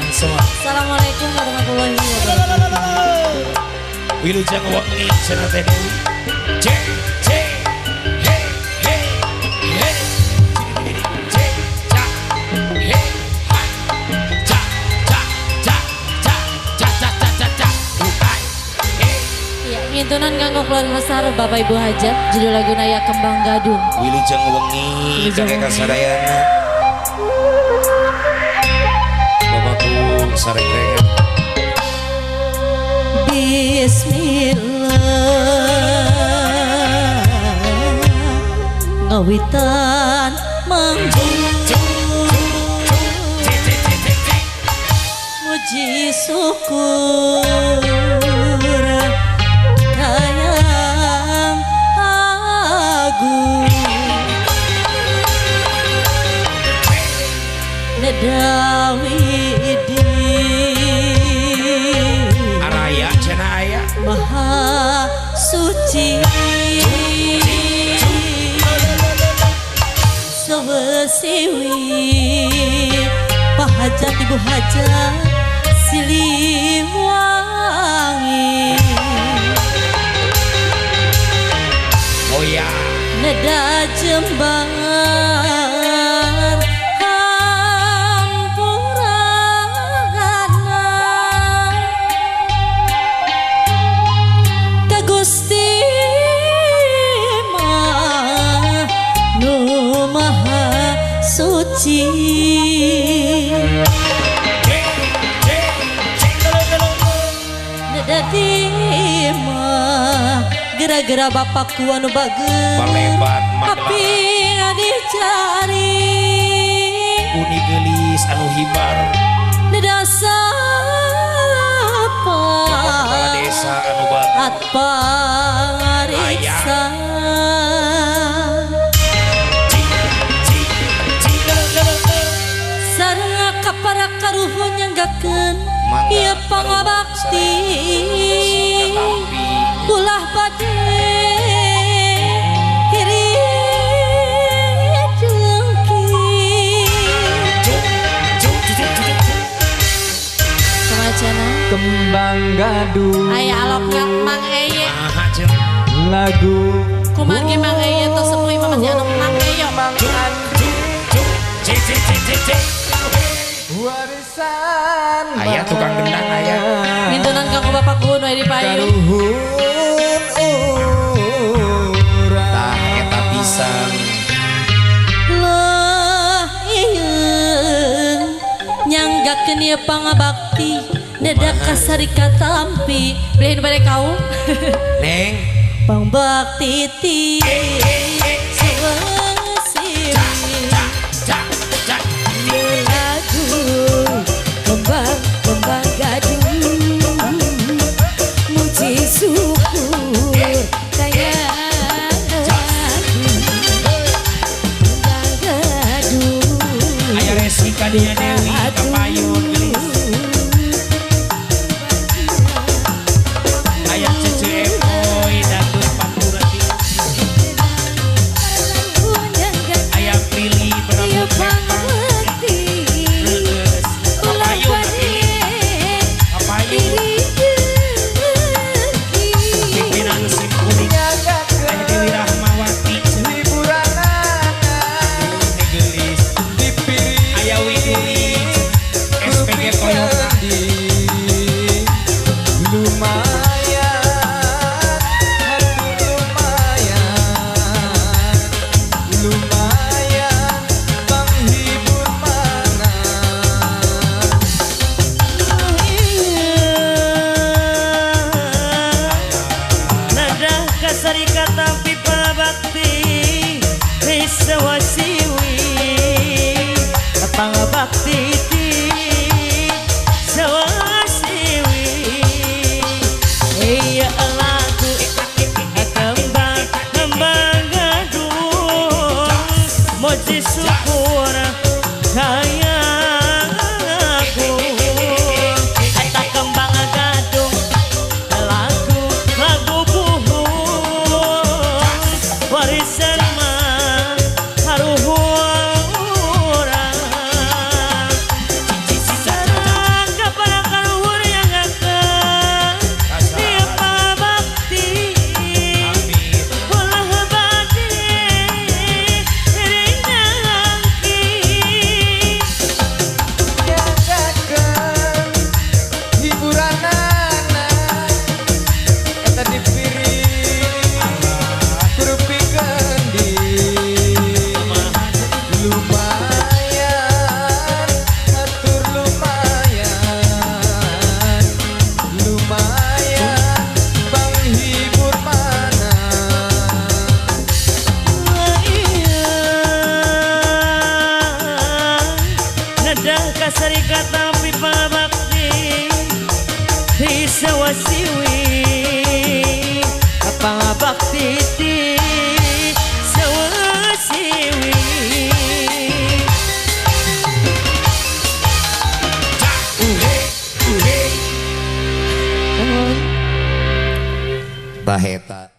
rerencangan semua. Assalamualaikum warahmatullahi wabarakatuh. Wilujeng wengi cenah Teh Dewi. C C he he he C ca he ha ca ca ca ca ca ca ca ca ca u ai he. Iya, ngintunan kanggo keluarga besar Bapak Ibu Hajat, judul lagu Naya Kembang Gadung. Wilujeng wengi kakek kasadayana. Bapakku sareng-rengan. Bismillah ngawitan manggung muji syukur kayang agung nedawidi araya cenah aya maha suci sewesiwi pahajat ibu hajat Siliwangi oh ya neda jembar hampurana ka Gusti mah nu maha suci. Dadi mah gara-gara bapakku anu bager balebat tapi dicari uni geulis anu hibar neda sapa kepala desa anu bager at pariksa sareng kapara karuhun nyanggakeun ieu pangabakti ulah bade iri dengki. Kumacana Kembang Gadung aya alokna Mang Eye lagu kumargi Mang Eye tos sepuh imah masih anu Mang Eye Mang Andri C C C C C warisan aya tukang gendang aya mintunan kanggo bapakku nu aya di payung karuhun urang tah eta pisan lah ieu nyanggakeun ieu pangabakti neda kasari katampi beli nu bade kaum neng pangbakti ti lagu kembang kembang gadung muji syukur kaya kembang gadung aya Resika Dia Dewi kapayun geulis aya Cece Emoy dangdut Pantura aya Prilly berambut merah pimpinan Simkuring Teh Dewi Rahmawati gelis aya Widuri SPG Toyota lumayan aduh lumayan lumayan penghibur mana nada kasari katampi pangabakti sewasiwi pangabakti ti sewasiwi iya lagu kembang kembang gadung moji syukur kaya aku eta kembang gadung lagu lagu buhun warisan mah karuhun urang. Muka serikat tapi pangabakti ti sawasiwi pangabakti ti sawasiwi. Baheta.